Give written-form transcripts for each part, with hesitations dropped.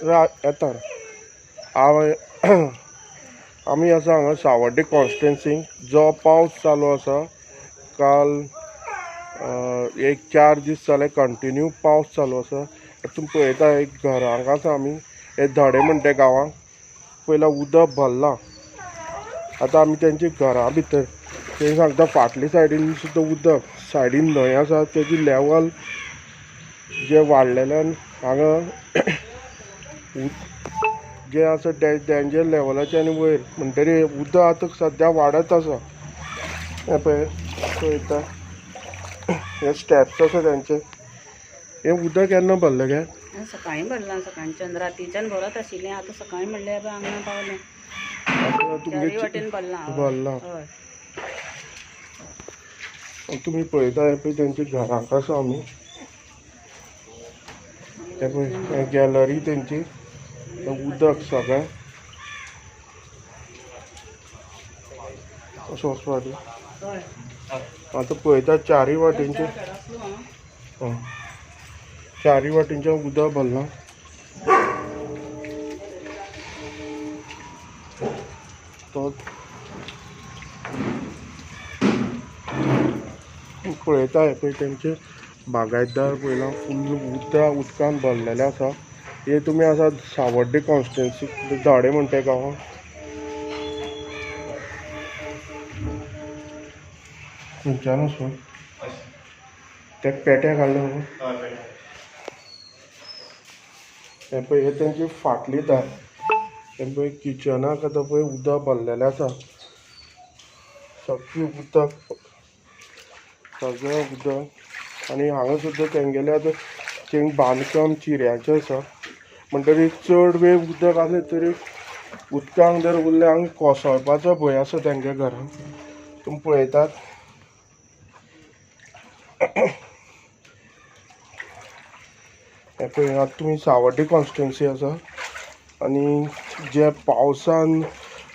येता. आमी आसा हांगा सावड्डे कॉन्स्टिट्युएन्सीक जो पावस चालू आसा. काल एक 4 दीस जाले कंटिन्यू पावस चालू आसा. तुमी पळयता एक घरांक आसा आमी हे धडे म्हणटा गांवांक पयला उदक भरलां. आतां आमी तेंच्या घरा भितर ते सांगता फाटले सायडीन सुद्दां उदक सायडीन न्हंय आसा तेजी लेवल जे वाडलेल्यान हांगा जे आसा डेंजर लेवलाचे आनी वयर म्हणटरी उदक आतां सद्या वाडत आसा. हें पळय पळयता हे स्टेप्स आसा तेंचे. हें उदक केन्ना भरलें गे? सकाळीं भरलां, सकाळच्यान रातीच्यान भरत आशिल्लें. आतां सकाळीं म्हणल्यार हांगा पावलें. तुमगे वाटेन भरलां भरलां. हय. तुमी पळयता हें पळय तेंच्या घरांक आसा आमी. हें पळय गॅलरी तेंची उदक सगळें अशें वचपाक. आतां पळयता चारूय वाटेनचें चारूय वाटेनचें उदक भरलां. तो पळयता हें पळय तेंचे बागायतदार पळयलां फुल्ल उदक उदकान भरलेलें आसा. हे तुमी आसा सावड्डे कॉन्स्टिट्युएन्सी धडे म्हणटा गांवांत. खंयच्यान वचून ते पेट्या काडले न्हू. हें पळय हे तेंची फाटली दार. हें पळय किचनाक आतां पळय उदक भरलेलें आसा. सगळें उदक सगळें उदक. आनी हांगा सुद्दां तेंगेलें आतां तेंग बांदकाम चिऱ्यांचें आसा म्हणटरी चड वेळ उदक आसलें तरी उदकांक जर उरलें हांगा कोसळपाचो भंय आसा तेंगे घरान. तुमी पळयतात. हें पळय आतां तुमी सावड्डे कॉन्स्टिट्युएन्सी आसा आनी जे पावसान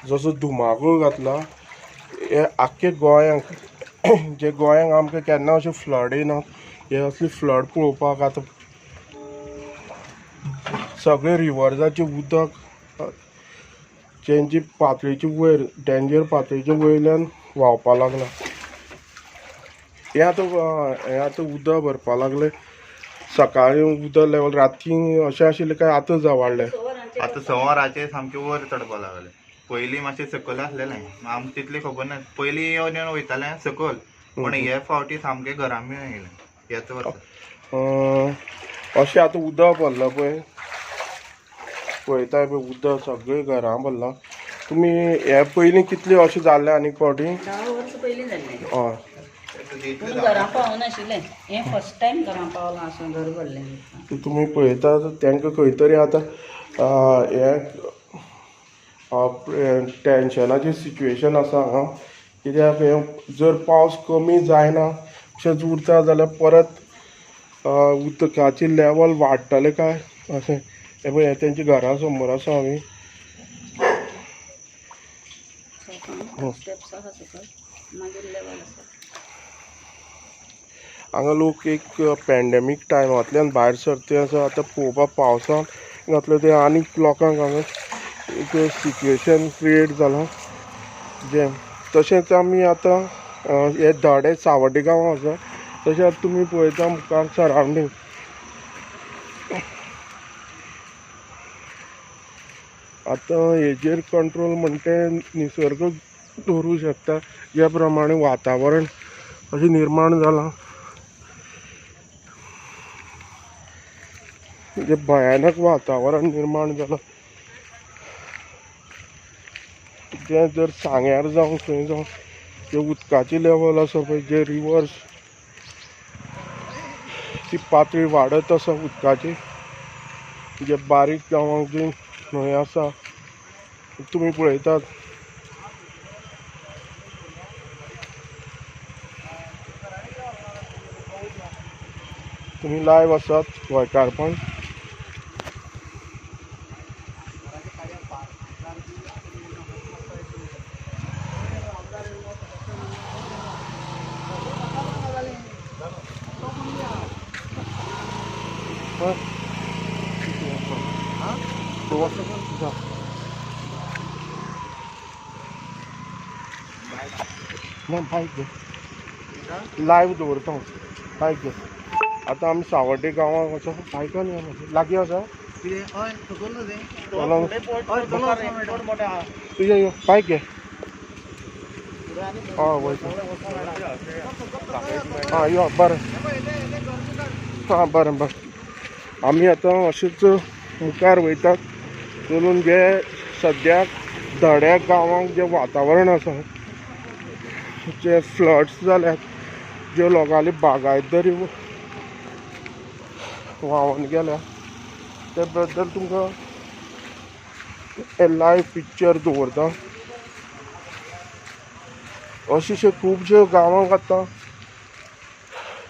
जसो धुमाकूळ घातला हे आख्खे गोंयांक जे गोंयांक आमकां केन्ना अशें फ्लड येना हे असले फ्लड पळोवपाक आतां सगळे रिवर्साचें उदक तेंची पातळीचे वयर डेंजर पातळीचे वयल्यान व्हांवपाक लागलां. हें आतां हें आतां उदक भरपाक लागलें. सकाळीं उदक लेवल राती अशें आशिल्लें काय आतां जा वाडलें? आतां 6 वरांचेर सामकें वयर चडपाक लागलें. पयलीं मातशें सकयल आसलेलें आमकां तितलें खबर ना. पयलीं येवन येवन वयतालें सकयल, पूण हे फावटी सामकें घरां बी येयलें ह्याच वर्सा. अशें आतां उदक भरलां पळय पळयता पळय उदक सगळें घरां भरलां. तुमी हे पयलीं कितलें अशें जाल्लें आनीक फावटी? 10 वर्सां पयलीं जाल्लें. हय. पूण घरां पावनाशिल्लें. हें फर्स्ट टायम घरां पावलां अशें घर भरलें. तुमी पळयता तांकां खंय तरी आतां हें टेंशनाचें सिच्युएशन आसा हांगा. कित्याक हें जर पावस कमी जायना अशेंच उरता जाल्यार परत उदकाची लेवल वाडटलें काय अशें. हें पळय तेंच्या घरा समोर आसा आमी. हांगा लोक एक पॅन्डेमीक टायमांतल्यान भायर सरते आसा. आतां पळोवपाक पावसान घातलें तें आनीक लोकांक हांगा एक सिच्युएशन क्रिएट जालां जें. तशेंच आमी आतां हे धडे सावड्डे गांवां आसा. तशेंच तुमी पळयता मुखार सरावंडींग आतां हेजेर कंट्रोल म्हणटा निसर्ग दवरूं शकता. ज्या प्रमाणे वातावरण अशें निर्माण जालां जें भयानक वातावरण निर्माण जालां जें जर सांग्यार जावं खंय जावं जे उदकाची लेवल आसा पळय जे रिवर्स ती पातळी वाडत आसा उदकाची. जे बारीक गांवांक जी न्हंय आसा तुमी पळयतात. तुमी लायव आसात गोंयकारपण. तूं जा. ना बायक घे, लायव्ह दवरता हांव. बायक घे. आतां आमी सावड्डे गांवांक वचो. बायकान या लागीं आसा. तुजें यो बायक घे. हय वयता. आं यो बरें. आं बरें बरें. आमी आतां अशेंच मुखार वयतात चलून. जे सद्याक धड्या गांवांक जें वातावरण आसा, जे फ्लड्स जाल्यात, ज्यो लोकांली बागायतदारी व्हांवन गेल्या, ते बद्दल तुमकां लायव्ह पिक्चर दवरता. अशें खुबशे गांवांक आतां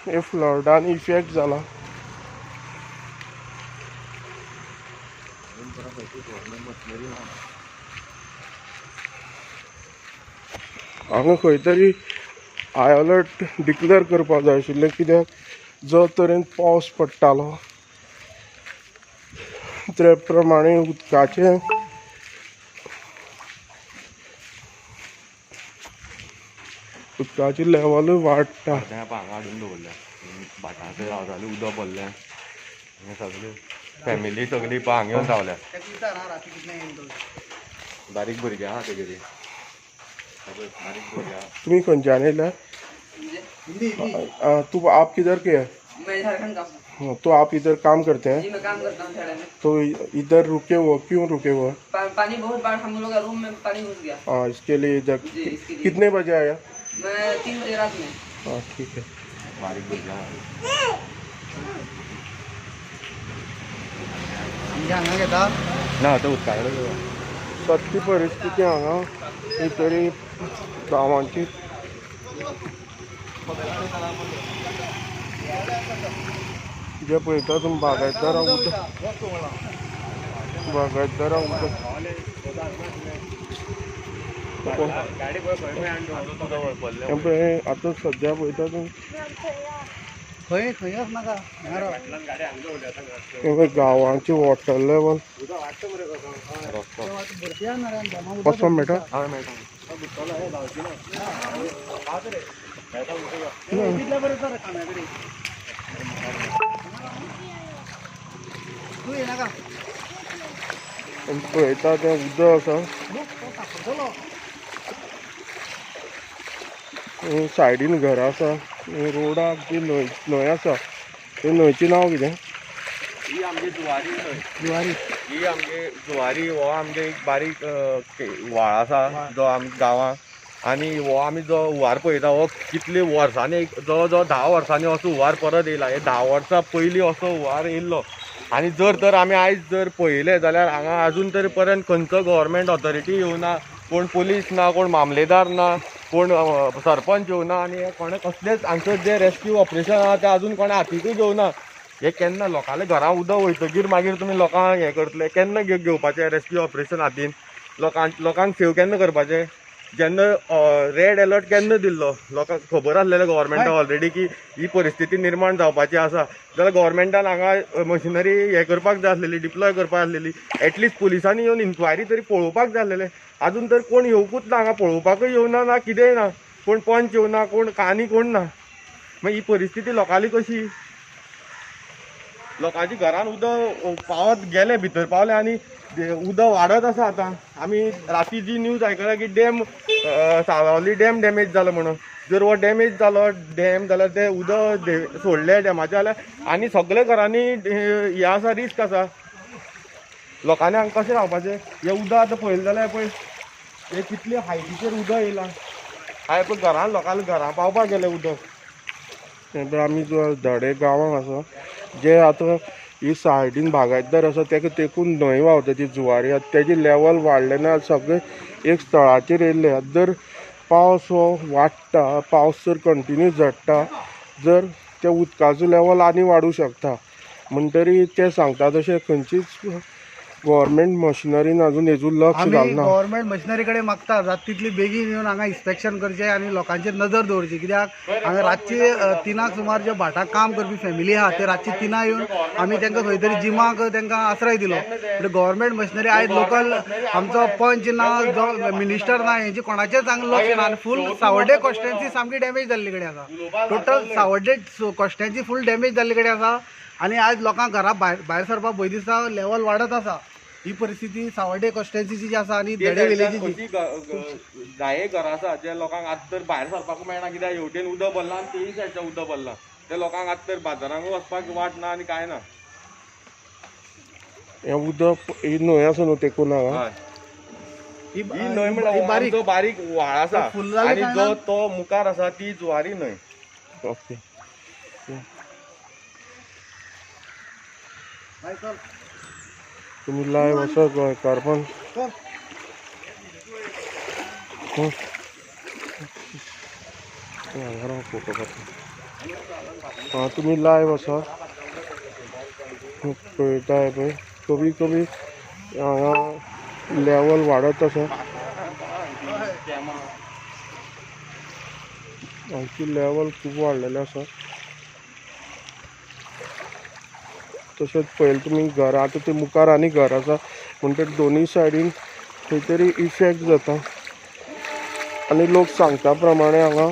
हे फ्लडान इफेक्ट जाला. हांगा खंय तरी हाय अलर्ट डिक्लेअर करपाक जाय आशिल्लें, कित्याक जो तरेन पावस पडटालो ते प्रमाणे उदकाचें उदकाची लेवलूय वाडटा. हांगा हाडून दवरल्या भाटांत रावताले, उदक पडलें, सगळे फॅमिली सगळी हांगा येवन रावल्या. बारीक भुरगे आहा तेगेली. तुम्ही खंयच्यान येयल्या? तू आप किधर के है? मैं झारखंड का हूँ। तो आप इधर काम करते हैं? जी मैं काम करता हूँ झारखंड में। तो इधर रुके हुआ क्यों रुके हुआ? पानी बहुत बार हम लोग का रूम में पानी घुस गया। हाँ इसके लिए इधर। जी, इसके लिए। कितने बजे आया? मैं 3 बजे रात में। हाँ ठीक है. ना तो उदका सत्य परिस्थिती हांगा ही तरी गांवांची. जे पळयता तुमी बागायतदारां उदक, बागायतदारां उदक. हें आतां सद्या पळयता तुमी गांवांची वॉटर लेवल वचोंक मेळटा. पळयता तें उदक आसा सायडीन घरां आसा, रोडाक जी न्हंय न्हंय आसा ते न्हंयचें नांव कितें? ही आमची जुवारी न्हंय. जुवारी ही आमगे जुवारी. हो आमगे एक बारीक व्हाळ आसा जो आम गांवांत. आनी हो आमी जो हुंवार पळयता हो कितले वर्सांनी, एक जवळ जवळ 10 वर्सांनी असो हुंवार परत येयला. हे 10 वर्सां पयलीं असो हुंवार येयल्लो. आनी जर तर आमी आयज जर पळयलें जाल्यार हांगा आजून तरी पर्यंत खंयचो गव्हर्मेंट ऑथॉरिटी येवना, कोण पोलीस ना, कोण मामलेदार ना, कोण सरपंच येवना, आनी कोणें कसलेंच हांगसर जें रेस्क्यू ऑपरेशन आहा तें आजून कोणें हातीकूय घेवना. हे केन्ना लोकांल्या घरां उदक वयतगीर मागीर तुमी लोकांक हें करतले? केन्ना घेवपाचें रेस्क्यू ऑपरेशन हातीन? लोकांक सेव केन्ना करपाचें? जेन्ना रेड अलर्ट केन्ना दिल्लो लोकांक खबर आसलेलें गव्हर्मेंटाक ऑलरेडी की ही परिस्थिती निर्माण जावपाची आसा, जाल्यार गव्हर्मेंटान हांगा मशिनरी हें करपाक जाय आसलेली, डिप्लॉय करपाक आसलेली. एटलिस्ट पुलिसांनी येवन इन्क्वायरी तरी पळोवपाक जाय आसलेलें. आजून तर कोण येवकूच ना, हांगा पळोवपाकूय येवना ना, कितेंय ना, कोण पंच येवना, कोण आनी कोण ना. मागीर ही परिस्थिती लोकांली कशी? लोकांच्या घरान उदक पावत गेलें, भितर पावलें आनी उदक वाडत आसा. आतां आमी राती जी न्यूज आयकल्या की डॅम सावली डॅम डॅमेज जालो म्हणून, जर हो डॅमेज जालो डॅम जाल्यार ते उदक सोडलें डॅमाचें जाल्यार आनी सगळे घरांनी हें आसा, रिस्क आसा. लोकांनी हांगा कशें रावपाचें? हें उदक आतां पळयलें जाल्यार पळय हें कितले हायटीचेर उदक येयलां. हांवें पळय घरान लोकांक घरां पावपाक गेलें उदक. आमी जो धडे गांवांक आसा जे आतां ही सायडीन बागायतदार आसा ताका तेकून न्हंय व्हांवता ती जुवारी, आतां तेजी लेवल वाडलें ना, सगळें एक स्थळाचेर येयल्लें. आतां जर पावस हो वाडटा, पावस जर कंटिन्यू झडटा जर त्या उदकाचो लेवल आनी वाडूं शकता. म्हणटरी ते सांगता तशें खंयचीच गव्हर्मेंट मशिनरीन अजून हेजूर लक्ष घालना. गव्हर्मेंट मशिनरी कडेन मागता जाता तितली बेगीन येवन हांगा इन्स्पेक्शन करचें आनी लोकांचेर नजर दवरची. कित्याक हांगा रातची 3 सुमार जे भाटाक काम करपी फॅमिली आहा ते रातची 3 येवन आमी तांकां खंय तरी जिमाक तांकां आश्रय दिलो. म्हणजे गव्हर्मेंट मशिनरी आयज लोकल आमचो पंच ना, जो मिनिस्टर ना, हेंचे कोणाचेंच हांगा लक्ष ना. आनी फूल सावर्डे कॉन्स्टिट्युएन्सी सामकी डॅमेज जाल्ली कडेन आसा. टोटल सावर्डे कॉन्स्टिट्युएन्सी फूल डॅमेज जाल्ली कडेन आसा आनी आयज लोकांक घरा भायर सरपाक भंय दिसता, लेवल वाडत आसा. ही परिस्थिती सावर्डे कॉन्स्टिट्युएन्सीची जी आसा आनी धडे विलेजीची. जाये घरां आसा जे लोकांक आतां तर भायर सरपाक मेळना, कित्याक हेवटेन उदक भरलां आनी तेय सायडच्यान उदक भरलां. ते लोकांक आतां तर बाजारांक वचपाक वाट ना आनी कांय ना. हें उदक ही न्हंय आसा न्हू तेकून हांगा. ही न्हंय म्हणल्यार बारीक बारीक व्हाळ आसा आनी जो तो मुखार आसा ती जुवारी न्हंय. ओके, तुम्ही लायव्ह आसा गोंयकारपण. हांगा फोटो काडटा. हां, तुमी लायव्ह आसा पळयता पळय कमी कमी हांगा लेवल वाडत आसा. हांगची लेवल खूब वाडलेलें आसा. तशेंच पळयलें तुमी घरां आतां ते मुखार आनी घर आसा म्हणटकीर दोनूय सायडीन खंय तरी इफेक्ट जाता. आनी लोक सांगता प्रमाणे हांगा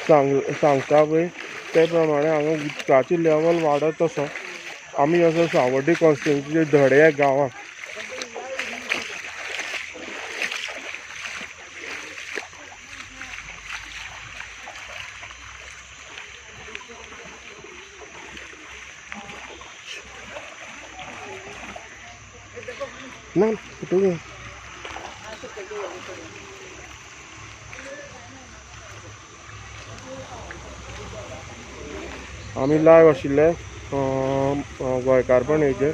सांगता पळय ते प्रमाणे हांगा उदकाची लेवल वाडत आसा. आमी आसा सावर्डे कॉन्स्टिट्युएन्सीचे धडे गांवांत. ना कुठे आमी लायव्ह आशिल्ले गोंयकारपण हेचेर.